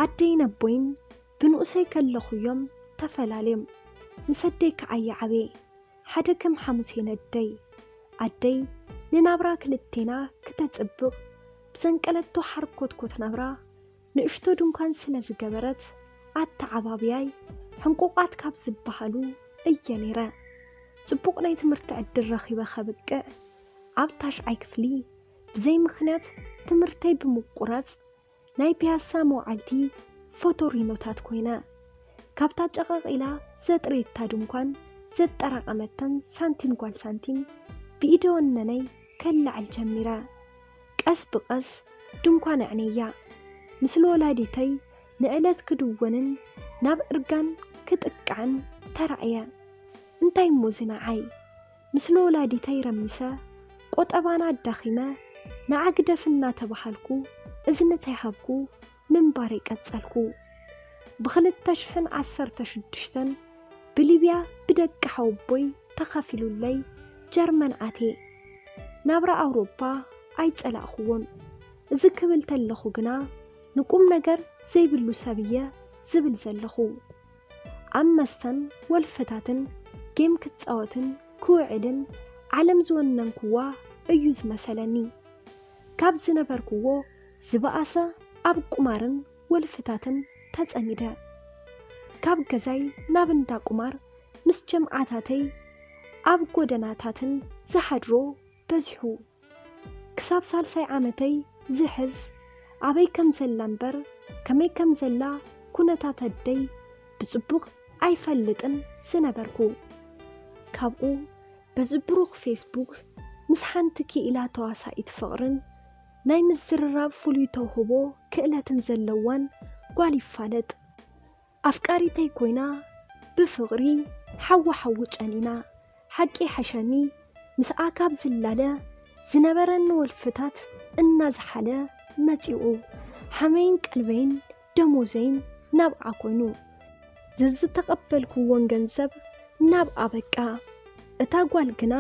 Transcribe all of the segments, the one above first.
ኣደይን ኣቦይን ብንኡሰይ ከለኹ እዮም ተፈላልዮም። ምስ ኣደይ ከዓ እየ ዓብየ። ሓደ ከም ሓሙሴን ኣደይ። ኣደይ ንናብራ ክልቴና ክተጽብቕ ብዘንቀለቶ ሓርኮትኮት ናብራ ንእሽቶ ድንኳን ስለ ዝገበረት፣ ኣተዓባብያይ ሕንቁቓት ካብ ዝበሃሉ እየ ነይረ። ጽቡቕ ናይ ትምህርቲ ዕድል ረኺበ ከብቅዕ፣ ኣብ ታሽዓይ ክፍሊ ብዘይ ምኽንያት ትምህርተይ ብምቁራጽ፣ ናይ ፒያሳ መውዓልቲ ፎቶሪኖታት ኮይነ። ካብታ ጨቐቕ ኢላ ዘጥረየታ ድንኳን ዘጠራቐመተን ሳንቲም ጓል ሳንቲም ብኢደ ወነነይ ከለዓል ጀሚረ። ቀስ ብቐስ ድንኳን ኣዕነያ። ምስለ ወላዲተይ ንዕለት ክድወንን ናብ እርጋን ክጥቃዕን ተራእየ። እንታይ እሞ እዚ ንዓይ? ምስለ ወላዲተይ ረሚሰ፣ ቆጠባና ኣዳኺመ፣ ንዓ ግደፍ እናተባሃልኩ እዝኒ ተይሃብኩ ምንባረይ ቀጸልኩ። ብኽልተ ሽሕን ዓሰርተ ሽዱሽተን ብሊብያ ብደቂ ሓወቦይ ተኻፊሉለይ ጀርመን ኣትየ። ናብራ ኣውሮፓ ኣይጸላእኽዎን። እዚ ክብል ተለኹ ግና ንቁም ነገር ዘይብሉ ሰብ እየ ዝብል ዘለኹ። ኣብ መስተን ወልፍታትን ጌም ክጻወትን ክውዕልን ዓለም ዝወነንክዋ እዩ ዝመሰለኒ። ካብ ዝነበርክዎ ዝበኣሰ ኣብ ቁማርን ወልፍታትን ተጸሚደ። ካብ ገዛይ ናብ እንዳ ቁማር ምስ ጀምዓታተይ ኣብ ጎደናታትን ዝሓድሮ በዚሑ። ክሳብ ሳልሳይ ዓመተይ ዝሕዝ ኣበይ ከም ዘላ እምበር ከመይ ከም ዘላ ኩነታት ኣደይ ብጽቡቕ ኣይፈልጥን ዝነበርኩ። ካብኡ በዚ ብሩኽ ፌስቡክ ምስ ሓንቲ ክኢላ ተዋሳኢት ፍቕርን ናይ ምዝርራብ ፍሉይ ተውህቦ ክእለትን ዘለዋን ጓል ይፋለጥ። ኣፍቃሪተይ ኮይና ብፍቕሪ ሓዊ ሓዊ ጨኒና። ሓቂ ይሓሸኒ ምስኣ ካብ ዝላለ ዝነበረኒ ወልፍታት እናዝሓለ መጺኡ። ሓመይን ቀልበይን ደሞዘይን ናብኣ ኮይኑ። ዘዝተቐበልክዎን ገንዘብ ናብኣ በቃ። እታ ጓል ግና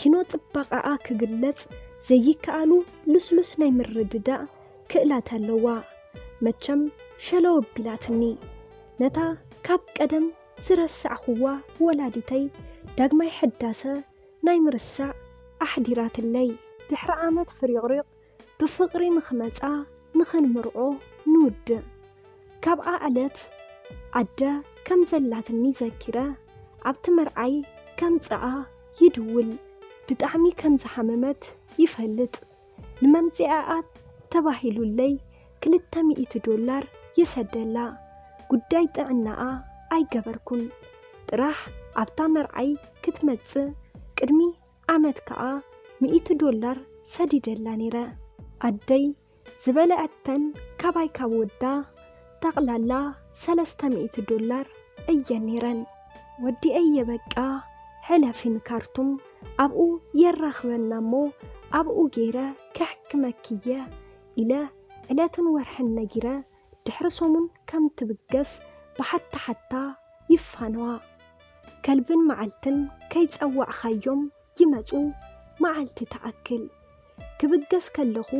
ኪኖ ጽባቐኣ ክግለጽ ዘይከኣሉ ልስሉስ ናይ ምርድዳእ ክእላት ኣለዋ። መቸም ሸለው ኣቢላትኒ። ነታ ካብ ቀደም ዝረሳዕኽዋ ወላዲተይ ዳግማይ ሕዳሰ ናይ ምርሳዕ ኣሕዲራትለይ። ድሕሪ ዓመት ፍሪቕሪቕ ብፍቕሪ ንኽመጻ ንኽንምርዖ ንውድእ። ካብኣ ዕለት ኣደ ከም ዘላትኒ ዘኪረ ኣብቲ መርዓይ ከምጽኣ ይድውል። ብጣዕሚ ከም ዝሓመመት ይፈልጥ። ንመምጽኣኣ ተባሂሉለይ ክልተ ሚእቲ ዶላር ይሰደላ። ጉዳይ ጥዕናኣ ኣይገበርኩን። ጥራሕ ኣብታ መርዓይ ክትመጽእ ቅድሚ ዓመት ከኣ ሚእቲ ዶላር ሰዲደላ ነይረ። ኣደይ ዝበለዐተን ካባይ ካብ ወዳ ጠቕላላ ሰለስተ ሚእቲ ዶላር እየን ነይረን። ወዲአየ በቃ ሕለፊ ንካርቱም ኣብኡ የራኽበና እሞ ኣብኡ ገይረ ከሕክመኪየ ኢለ ዕለትን ወርሕን ነጊረ ድሕሪ ሰሙን ከም ትብገስ ብሓታ ሓታ ይፋነዋ። ከልብን መዓልትን ከይጸዋዕኻዮም ይመጹ መዓልቲ ትኣክል። ክብገስ ከለኹ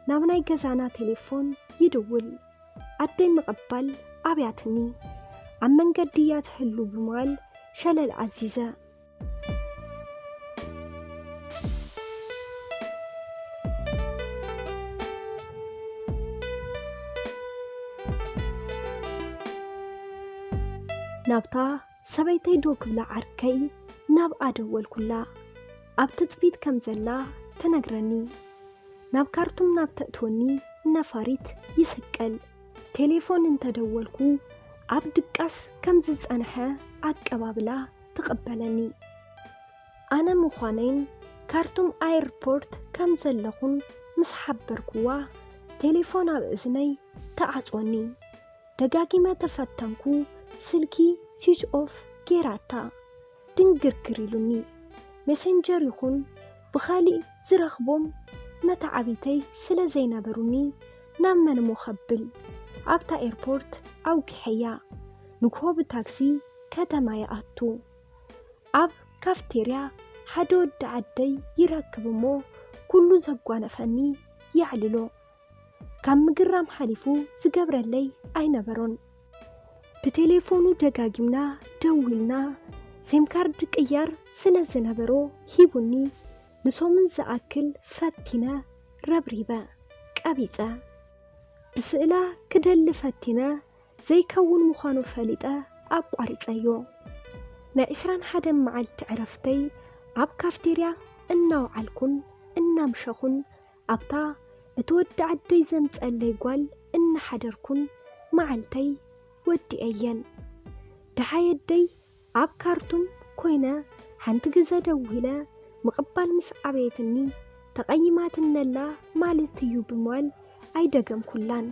ናብ ናይ ገዛና ቴሌፎን ይድውል። ኣደይ ምቕባል ኣብያትኒ። ኣብ መንገዲ እያ ትህሉ ብምባል ሸለል ኣዚዘ። ናብታ ሰበይተይ ዶ ክብላ ዓርከይ ናብኣ ደወልኩላ። ኣብ ትጽቢት ከም ዘላ ትነግረኒ። ናብ ካርቱም ናብ ተእትወኒ ነፋሪት ይስቀል። ቴሌፎን እንተደወልኩ ኣብ ድቃስ ከም ዝጸንሐ ኣቀባብላ ትቕበለኒ። ኣነ ምዃነይን ካርቱም ኣየርፖርት ከም ዘለኹን ምስ ሓበርኩዋ ቴሌፎን ኣብ እዝነይ ተዓጽወኒ። ደጋጊመ ተፈተንኩ፣ ስልኪ ስዊች ኦፍ ገይራታ። ድንግርግር ኢሉኒ። ሜሴንጀር ይኹን ብኻሊእ ዝረኽቦም መተዓቢተይ ስለ ዘይነበሩኒ ናብ መን እሞ ከብል ኣብታ ኤርፖርት ኣውጊሐያ። ንግሆ ብታክሲ ከተማ ይኣቱ። ኣብ ካፍቴርያ ሓደ ወዲ ዓደይ ይረክብ እሞ ኩሉ ዘጓነፈኒ የዕልሎ። ካብ ምግራም ሓሊፉ ዝገብረለይ ኣይነበሮን። ብቴሌፎኑ ደጋጊምና ደዊልና፣ ሴም ካርድ ቅያር ስለ ዝነበሮ ሂቡኒ። ንሶምን ዝኣክል ፈቲነ፣ ረብሪበ፣ ቀቢጸ። ብስእላ ክደሊ ፈቲነ፣ ዘይከውን ምዃኑ ፈሊጠ ኣቋሪጸዮ። ናይ ዕስራን ሓደን መዓልቲ ዕረፍተይ ኣብ ካፍቴርያ እናውዓልኩን እናምሸኹን ኣብታ እቲ ወዲ ዓደይ ዘምጸለይ ጓል እናሓደርኩን መዓልተይ ወዲኤየን። ደሓይ ኣደይ ኣብ ካርቱም ኮይነ ሓንቲ ግዘ ደዊለ ምቕባል ምስ ዓበየትኒ ተቐይማትነላ ማለት እዩ ብምባል ኣይደገምኩላን።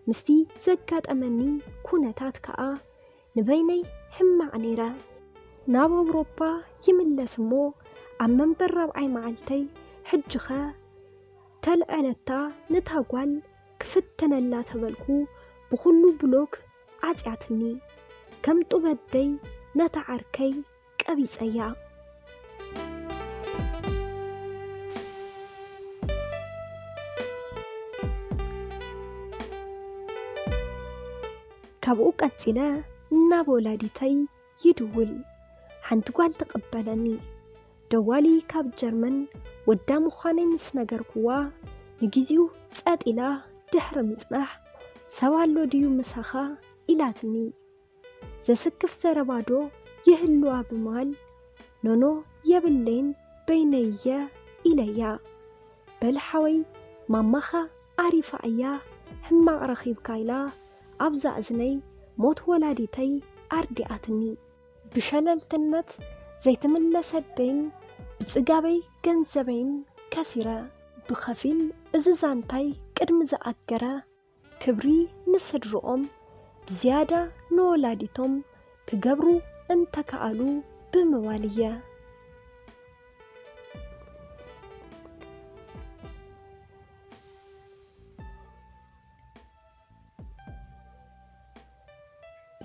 ምስቲ ዘጋጠመኒ ኩነታት ከኣ ንበይነይ ሕማቕ ነይረ። ናብ ኣውሮፓ ይምለስ እሞ ኣብ መንበር ራብዓይ መዓልተይ ሕጂኸ ተልዐለታ ነታ ጓል ክፍተነላ ተበልኩ ብኹሉ ብሎክ ዓጽያትኒ። ከም ጡብ ኣደይ ነታ ዓርከይ ቀቢጸያ። ካብኡ ቀጺለ ናብ ወላዲተይ ይድውል። ሓንቲ ጓል ትቕበለኒ። ደዋሊ ካብ ጀርመን ወዳ ምዃነይ ምስ ነገርኩዋ ንግዚኡ ጸጥ ኢላ ድሕሪ ምጽናሕ፣ "ሰብ ኣሎ ድዩ ምሳኻ?" ኢላትኒ። ዘስክፍ ዘረባ ዶ ይህልዋ ብምባል፣ "ኖኖ የብለይን፣ በይነይ እየ" ኢለያ። "በል ሓወይ፣ ማማኻ ኣሪፋ እያ፣ ሕማቕ ረኺብካ" ኢላ ኣብዛ እዝነይ ሞት ወላዲተይ ኣርዲኣትኒ። ብሸለልትነት ዘይትምለስ ኣደይን ብጽጋበይ ገንዘበይን ከሲረ። ብኸፊል እዚ ዛንታይ ቅድሚ ዝኣገረ፣ ክብሪ ንስድርኦም ብዝያዳ ንወላዲቶም ክገብሩ እንተከኣሉ ብምባል እየ።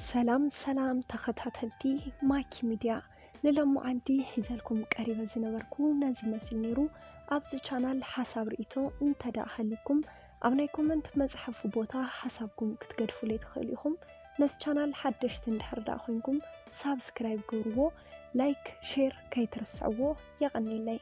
ሰላም ሰላም ተኸታተልቲ ማኪ ሚድያ፣ ንሎማዓንቲ ሒዘልኩም ቀሪበ ዝነበርኩ ነዚ መስል ነይሩ። ኣብዚ ቻናል ሓሳብ ርእይቶ እንተ ደኣ ሃልዩኩም ኣብ ናይ ኮመንት መጽሓፉ ቦታ ሓሳብኩም ክትገድፉለይ ትኽእሉ ኢኹም። ነዚ ቻናል ሓደሽቲ እንድሕር ደኣ ኮይንኩም ሳብስክራይብ ግብርዎ፣ ላይክ፣ ሼር ከይትርስዕዎ። የቐንየለይ።